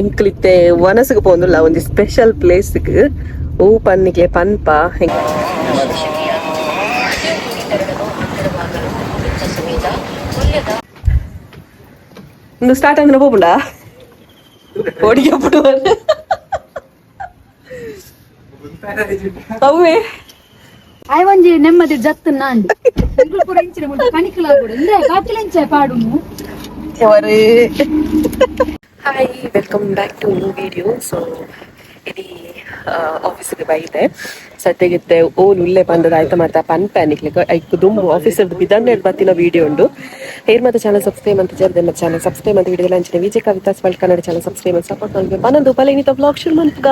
ಎಂಕ್ಲಿತ್ತೆ ವನಸುಗ್ ಪೋಂದುಲ್ಲ ಒಂಜಿ ಸ್ಪೆಷಲ್ ಪ್ಲೇಸ್ಗ್ ಓ ಪನ್ನಿಕ್ಲೆ ಪನ್ಪ. ಇಂದು ಸ್ಟಾರ್ಟ್ ಅಂದ್ರೆ ಪೋಪುಂಡ ಓಡಿಗೆ ಪುಡುವರ್ ಅವೇ. ಆಯ್ ಒಂಜಿ ನೆಮ್ಮದಿ ಜತ್ತು ನಾಂಡ್ ಪೂರ ಇಂಚಿನ ಮುಲ್ಪ ಕಣಿಕಲಾಗುಡು ಇಂದ್ರೆ ಕಾತಿಲೆಂಚೆ ಪಾಡುನು. ఎవరు. Hi, welcome back to new video. So ಇಡೀ ಆಫೀಸಿಗೆ ಬೈದೆ ಸದ್ಯಗಿತ್ತೆ ಓಲ್ ಉಲ್ಲೆ ಬಂದದ ಆಯ್ತ ಮಾಡ್ತಾ ಪನ್ ಪ್ಯಾನಿಕ್ಲಿಗೆ ಐಕ್ ದುಂಬು ಆಫೀಸ್ ಬಿದಂಡೆ ಬತ್ತಿನ ವಿಡಿಯೋ ಉಂಡು. ಹೇರ್ ಮತ್ತೆ ಚಾನಲ್ ಸಬ್ಸ್ಕ್ರೈಬ್ ಅಂತ ಜರ್ದೆ ಮತ್ತೆ ಚಾನಲ್ ಸಬ್ಸ್ಕ್ರೈಬ್ ಅಂತ ವಿಡಿಯೋ ಅಂಚಿನ Vijay Kavitha's world Kannada channel subscribe ಅಂತ ಸಪೋರ್ಟ್ ಮಾಡ್ಬೇಕು ಪನ್ನೊಂದು ಪಲೆ ಬ್ಲಾಗ್ ಶುರು ಮನ್ಪುಗ.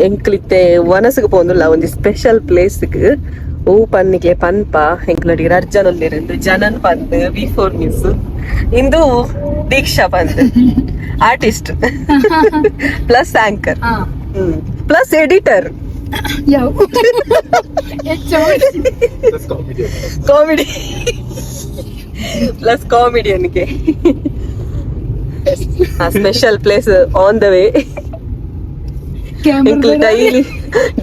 ಎಂಕ್ಲಿತ್ತೆ ವನಸುಗ್ ಪೋಂದುಲ್ಲ ಒಂಜಿ ಸ್ಪೆಷಲ್ ಪ್ಲೇಸ್ಗ್ ಓ ಪನ್ನಿಕ್ಲೆ ಪನ್ಪ. ಎಂಕ್ಲೊಡಿಗೆ ರಡ್ಜನ ಉಲ್ಲೆರ್. ಜನನ್ ಪಂದ್ ವಿ ಫೋರ್ ನ್ಯೂಸ್, ಇಂದು ದೀಕ್ಷಾ ಪಂದ್ artist plus anchor plus editor. ಯಾವ ಹೆಚ್ಚು. ಕಾಮಿಡಿ ಪ್ಲಸ್ ಕಾಮಿಡಿಯನ್ಗೆ special place on the way. ಎಂಕ್ಲು daily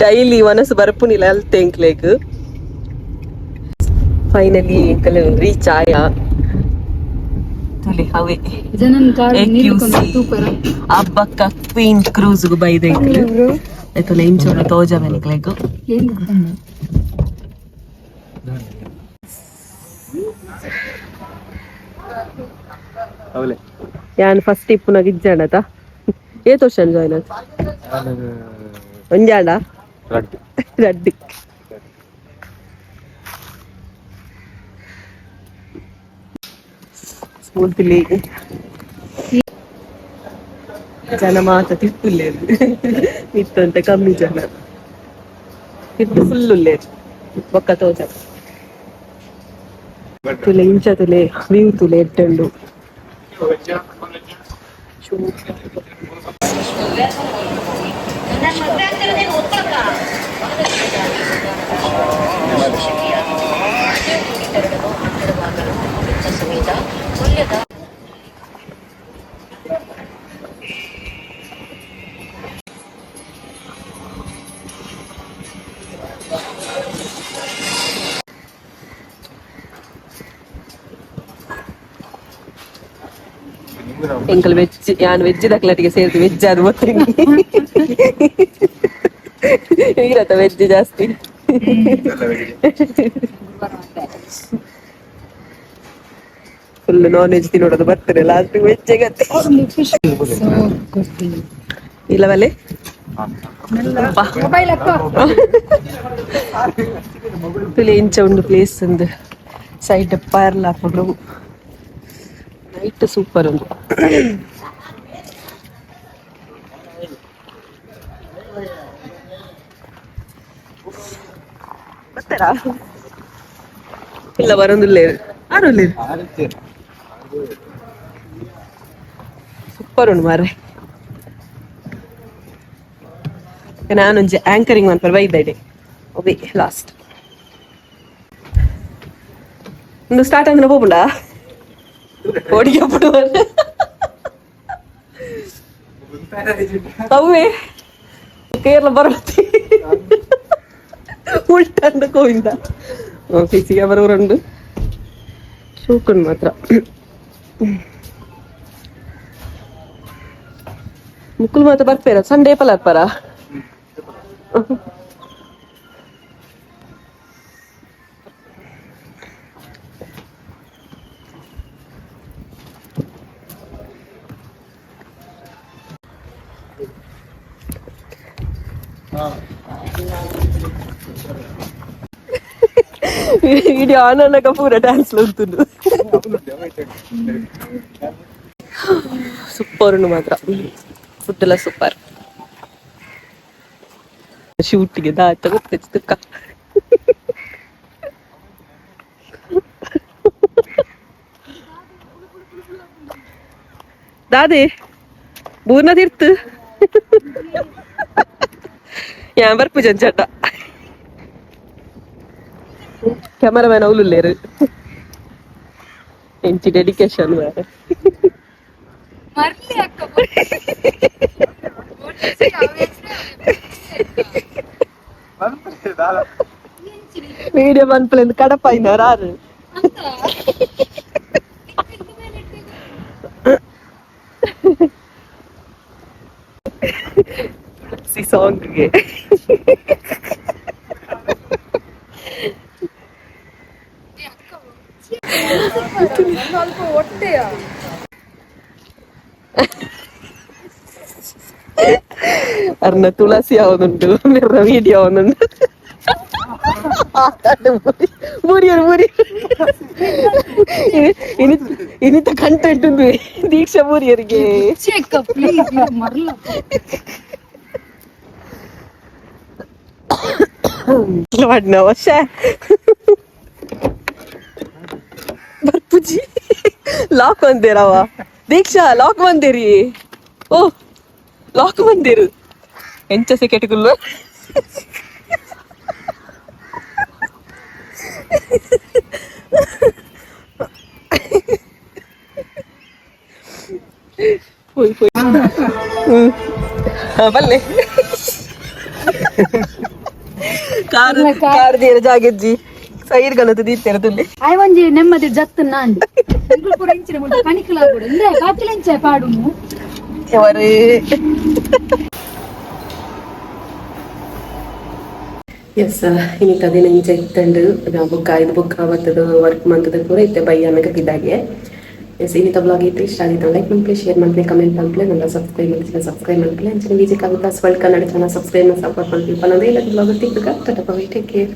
daily ವನಸು ಬರ್ಪುನಿಲ್ಲ ಅಲ್ತೆ ಎಂಕ್ಲೆಗ್. ಫೈನಲಿ ಎಂಕಲ್ ರೀಚ್ ಆಯ. ತುಲೆ ಹವೆ. ಜನನ್ car. AQC. Abbakka queen cruise ಬೈದೆ ಎಂಕ್ಲು. ಐತುಲೆ ಇಂಚೋಡ ತೋಜವೆ ನಿಕ್ಲೆಗ್. ಯಾನ್ ಫಸ್ಟ್ ಇಪ್ಪುನಾಗ ಇಜ್ಜಾಂಡತ. ಏತ್ ವರ್ಷ ಜಾಯ್ನ್ ಆತ? ಒಂಜಾಂಡ ರಡ್ಡ್. ಸ್ಮೂತ್ಲಿ ಜನ ಮಾತ ತಿಪ್ಪುಲ್ಲೇರು. ಇತ್ತಂತೆ ಕಮ್ಮಿ ಜನ ತಿಪ್ಪು ಫುಲ್ ಉಲ್ಲೇರು. ಬೊಕ್ಕ ತೋಜ ತುಲೆ ಇಂಚ ತುಲೆ ವ್ಯೂ ತುಲೆ ಎಡ್ಡುಂಡು. ಎಂಕಲ್ ವೆಜ್, ಯಾನ್ ವೆಜ್ ದಕ್ಲಟಿಗೆ ಸೇರ್ದು ವೆಜ್ ಅದು ಗೊತ್ತಿನಿ. ಈರತ್ತ ವೆಜ್ ಜಾಸ್ತಿ. ಫುಲ್ ನಾನ್ ವೆಜ್ ತಿನ್ನೋದು ಬರ್ತದೆ, ಲಾಸ್ಟ್ ವೆಜ್ ಗತ್ತೆ. ಇಲ್ಲವಲ್ಲೇ. ಮೊಬೈಲ್ ಅಕ್ಕ. ತುಲೆ ಇಂಚ ಉಂಡು ಪ್ಲೇಸ್ ಒಂದು ಸೈಡ್ ಪಾರ್ಲ ಹಾಕೊಂಡು ನೈಟ್ ಸೂಪರ್ ಉಂಡು. ಬರ್ತಾರಾ ಇಲ್ಲ ಬರೋದಿಲ್ಲ ಆರು. ಸೂಪರ್ ಉಂಡು ಮಾರ್ರೆ. ನಾನೊಂಜಿ ಆಂಕರಿಂಗ್ ಮನ್ಪರ್ ಬೈದಡೆ ಒಬೆ ಲಾಸ್ಟ್. ಇಂದು ಸ್ಟಾರ್ಟ್ ಅಂದ್ರೆ ಪೋಪುಂಡ ಓಡಿಗೆ ಪುಡುವರ್ ಅವೇ. ಕೇರಳ ಬರತಿ ಉಲ್ಟಂಡ ಗೋವಿಂದ ಸಿ ಕ್ಯಾಮರಾ ಉಂಡು. ಶೂಕುಂಡು ಮಾತ್ರ. ಮುಕ್ಕುಲು ಮಾತ್ರ ಬರ್ಪೇರ ಸಂಡೇ ಪಲ ಬರ್ಪಾರ. ವಿಡಿಯೋ ಆನ್ ಅನ್ನಾಗ ಪೂರ ಡ್ಯಾನ್ಸ್ ಉಂಟು. ಸೂಪರ್ ಉಂಡು ಮಾತ್ರ. ಫುಡ್ ಎಲ್ಲ ಸೂಪರ್. ಶೂಟಿಗೆ ದಾತ ಗೊತ್ತಿತ್ತು. ದಾದೆ. ಬೂರ್ನ ತಿರ್ತು ಯಾನ್ ಬರ್ಪುಜನ್ ಚಟ ಕ್ಯಾಮರಾಮ್ಯಾನ್ ಅವ್ಲುಲ್ಲೇರು ಎಂಚಿ ಡೆಡಿಕೇಶನ್ ಮಾರೆ. ಮರ್ಲಿ ಅಕ್ಕ. ವಿಡಿಯೋ ಮನ್ಪುಲೆಂದು ಕಡಪಾಯಿನಾರ ಆರು. ಸಿ ಸಾಂಗ್ಗೆ ಸ್ವಲ್ಪ ಹೊಟ್ಟೆಯ. ಅರ್ನ ತುಳಸಿ ಆವೊಂದುಂಡು, ಮೆರ್ನ ವಿಡಿಯೋ ಆವೊಂದುಂಡು. ಬೂರಿಯರು ಬೂರಿ ಇನಿ ಇನಿತ ಕಂಟೆಂಟ್ ಉಂದು ದೀಕ್ಷಾ ಬೂರಿಯರಿಗೆ. ಅಕ್ಕ, ಪ್ಲೀಸ್ ಮರ್ಲ. ವಾಡ್ನ ವರ್ಷ ಬರ್ಪುಜಿ. ಲಾಕ್ ಬಂದೇರವ ದೀಕ್ಷಾ, ಲಾಕ್ ಬಂದೇರಿ. ಓ, ಲಾಕ್ ಬಂದೇರು. ಎಂಚ ಸೆಕೆಟ್ಗುಲ್ಲು ಪೋಯ್ ಪೋಯ್. ಹ್ಮ್ ಬಲ್ಲೆ. ಕಾರ್ ಕಾರ್ ದೇರ ಜಾಗೆಜ್ಜಿ ಸೈಡ್ ಗಣತ ದೀತೆರ ತುಲ್ಲೆ. ಆಯ್ ಒಂಜಿ ನೆಮ್ಮದಿ ಜತ್ತು ನಾಂಡಿ. ಎಂಕುಲು ಪೂರ ಇಂಚಿನ ಮುಲ್ಪ ಕಣಿಕುಲಾಗೋಡು. ಇಂದೆ ಬಾಕಿಲ ಇಂಚ ಪಾಡುನು. ಎವರೇ. ಎಸ್, ಇನ್ನಿತ ದಿನ ಇಂಚ ಇತ್ತಂಡು. ಬುಕ್ಕ ಇದು ಬುಕ್ ಬತ್ತದ ವರ್ಕ್ ಮಂತದ ಪೂರ ಇತ್ತೆ ಬಯ್ಯಾನಗ ಪಿದಾಗೆ. ಎಸ್, ಇನ್ನಿತ ಬ್ಲಾಗ್ ಇತ್ತು. ಇಷ್ಟ ಆಗಿತ್ತು ಲೈಕ್ ಮನ್ಪುಲೆ, ಶೇರ್ ಮನ್ಪುಲೆ, ಕಮೆಂಟ್ ಮನ್ಪುಲೆ. ನನ್ನ ಸಬ್ಸ್ಕ್ರೈಬ್ ಮಲ್ತಿನ ಸಬ್ಸ್ಕ್ರೈಬ್ ಮನ್ಪುಲೆ. ಅಂಚನೆ Vijay Kavitha's world Kannada channel subscribe support ಮನ್ಪುಲೆ ಪನಂದ. ಇಲ್ಲ ಬ್ಲಾಗ್ ತಿಕ್ಕುಗ. Tata, take care.